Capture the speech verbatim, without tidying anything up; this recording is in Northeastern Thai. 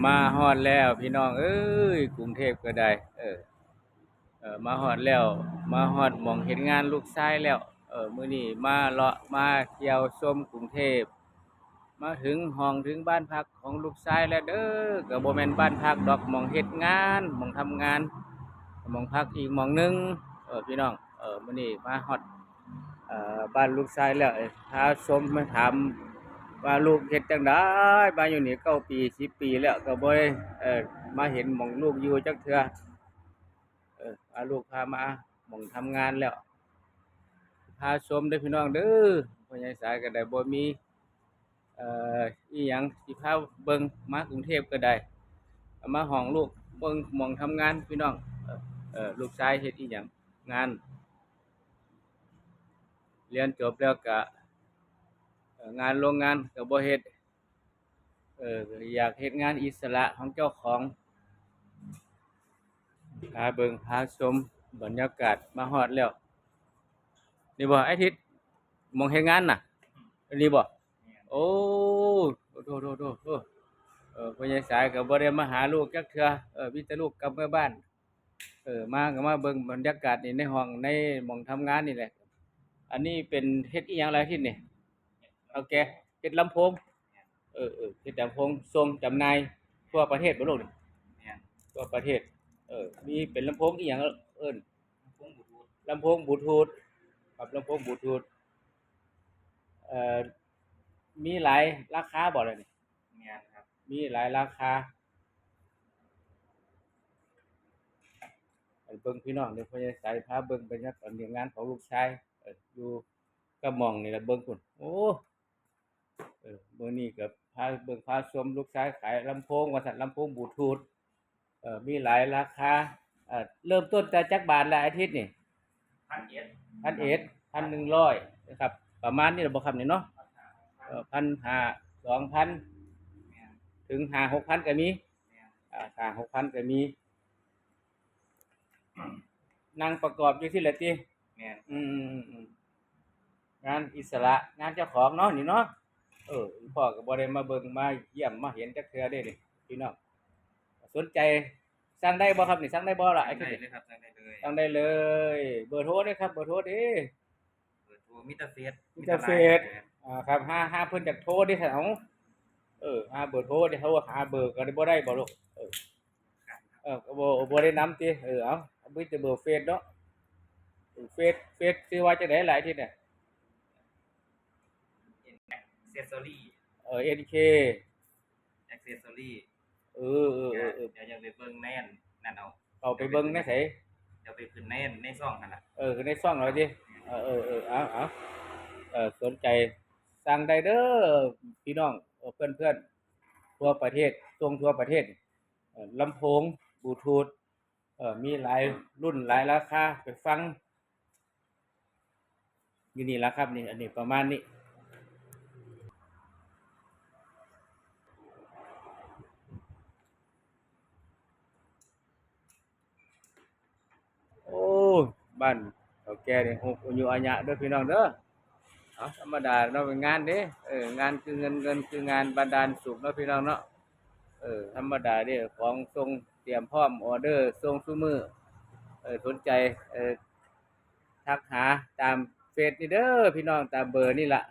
มาฮอดแล้วพี่น้องเอ้ย กรุงเทพฯก็ได้ เออ เออ มาฮอดแล้ว มาฮอดหม่องเฮ็ดงานลูกชายแล้ว เออ มื้อนี้มาเลาะมาเที่ยวชมกรุงเทพฯ มาถึงห้องถึงบ้านพักของลูกชายแล้วเด้อ ก็บ่แม่นบ้านพักดอก หม่องเฮ็ดงาน หม่องทำงาน หม่องพักอีกหม่องหนึ่ง เออ พี่น้อง เออ มื้อนี้มาฮอด เอ่อ บ้านลูกชายแล้ว เอ่อ พาชมมาถามว่าลูกเฮ็ดจั่งใด มาอยู่นี่เก้าปี สิบปีแล้ว ก็บ่ได้ เอ่อ มาเห็นหม่องลูกอยู่จักเทื่อ เออ พาลูกพามาหม่องทำงานแล้ว พาชมเด้อพี่น้องเด้อ พ่อใหญ่สายก็ได้บ่มี เอ่อ อีหยังสิพาเบิ่ง มากรุงเทพฯก็ได้ เอามาห้องลูกเบิ่งหม่องทำงานพี่น้อง เออ เออ ลูกชายเฮ็ดอีหยัง งาน เรียนจบแล้วก็ เอ่อ งานโรงงานก็บ่เฮ็ด เออ อยากเฮ็ดงานอิสระของเจ้าของ พาเบิ่งพาชมบรรยากาศ มาฮอดแล้ว นี่บ่ ไอ้ทิศ หม่องเฮ็ดงานน่ะ อันนี้บ่ โอ้ โอ้ โทษ โทษ โทษ โทษ เออ พ่อใหญ่สายก็บ่ได้มาหาลูกจักเทื่อ เออ มีแต่ลูกกลับเมือบ้าน เออ มาก็มาเบิ่งบรรยากาศนี่ในห้อง ในหม่องทำงานนี่แหละ อันนี้เป็นเฮ็ดอีหยังล่ะทิศนี่ โอเค เฮ็ดลำโพง เออ เออ เฮ็ดลำโพง ส่งจำหน่ายทั่วประเทศบ่ลูกนี่ แม่น ทั่วประเทศ เออ มีเป็นลำโพงอีหยังเอิ้น ลำโพงบลูทูธ ลำโพงบลูทูธ ครับ ลำโพงบลูทูธ เอ่อ มีหลายราคาบ่ล่ะนี่ แม่นครับ มีหลายราคา ให้เบิ่งพี่น้อง เดี๋ยวพ่อใหญ่สายพาเบิ่งบรรยากาศเรื่องงานของลูกชาย เอ่อ อยู่กะหม่องนี่ล่ะ เบิ่งพุ้น โอ้ เออ มื้อนี้ก็พาเบิ่งพาชมลูกชายขายลำโพง ว่าซั่น ลำโพงบลูทูธ เอ่อ มีหลายราคา เอ่อ เริ่มต้นแต่จักบาทละ ไอ้ทิศนี่ พันเอ็ด พันเอ็ด พันหนึ่งร้อย นะครับ ประมาณนี้ล่ะบ่ครับนี่เนาะ เอ่อ พันห้า สองพัน ถึงห้าหกพันก็มี อ่า ห้าหกพันก็มี นั่งประกอบอยู่ที่ละติ แม่น อืม อืม อืม อืม งานอิสระ งานเจ้าของเนาะนี่เนาะ เออ พ่อก็บ่ได้มาเบิ่งมาเยี่ยมมาเห็นจักเทื่อเด้นี่ พี่น้อง สนใจสั่งได้บ่ครับนี่ สั่งได้บ่ล่ะ ไอ้ สั่งได้เลยครับ สั่งได้เลย สั่งได้เลย เบอร์โทรเด้อครับ เบอร์โทรเด้ เบอร์โทร มีแต่เฟซ มีแต่เฟซ มีแต่ไลน์ อ่า ครับ หา หาเพิ่นอยากโทรเด้ เอ้า เออ หาเบอร์โทรเด้ โทรหาเบอร์ก็บ่ได้บ่ลูก เออ เออ ก็บ่ บ่ได้นำติ เออ เอา มีแต่เบอร์เฟซเนาะ เฟซ เฟซชื่อว่าจั่งใดล่ะ ไอ้ทิศเนี่ย Accessory เออ เอ็นเค Accessory เออ เออ เออ เดี๋ยว เดี๋ยวจะไปเบิ่งในอันนั่นเอา เอาไปเบิ่งในไส เดี๋ยวไปขึ้นใน ในช่องนั่นล่ะ เออ คือในช่องเราติ เออ เออ เออ เอา เอา เออ สนใจสั่งได้เด้อพี่น้อง เออ เพื่อนๆ ทั่วประเทศ ส่งทั่วประเทศ เอ่อ ลำโพงบลูทูธ เอ่อ มีหลายรุ่นหลายราคา ไปฟังอยู่นี่ล่ะครับ นี่ อันนี้ประมาณนี้ โอ้ บ้านเฒ่าแก่นี่ฮู้อายุอายะเด้อพี่น้องเด้อ เอา ธรรมดาเนาะ เป็นงานเด้ เออ งานคือเงิน เงินคืองาน บันดาลสุขเนาะพี่น้องเนาะ เออ ธรรมดาเด้ ของส่งเตรียมพร้อม ออเดอร์ส่งซุมื้อ เออ สนใจ เออ ทักหาตามเฟซนี่เด้อพี่น้อง ตามเบอร์นี่ล่ะ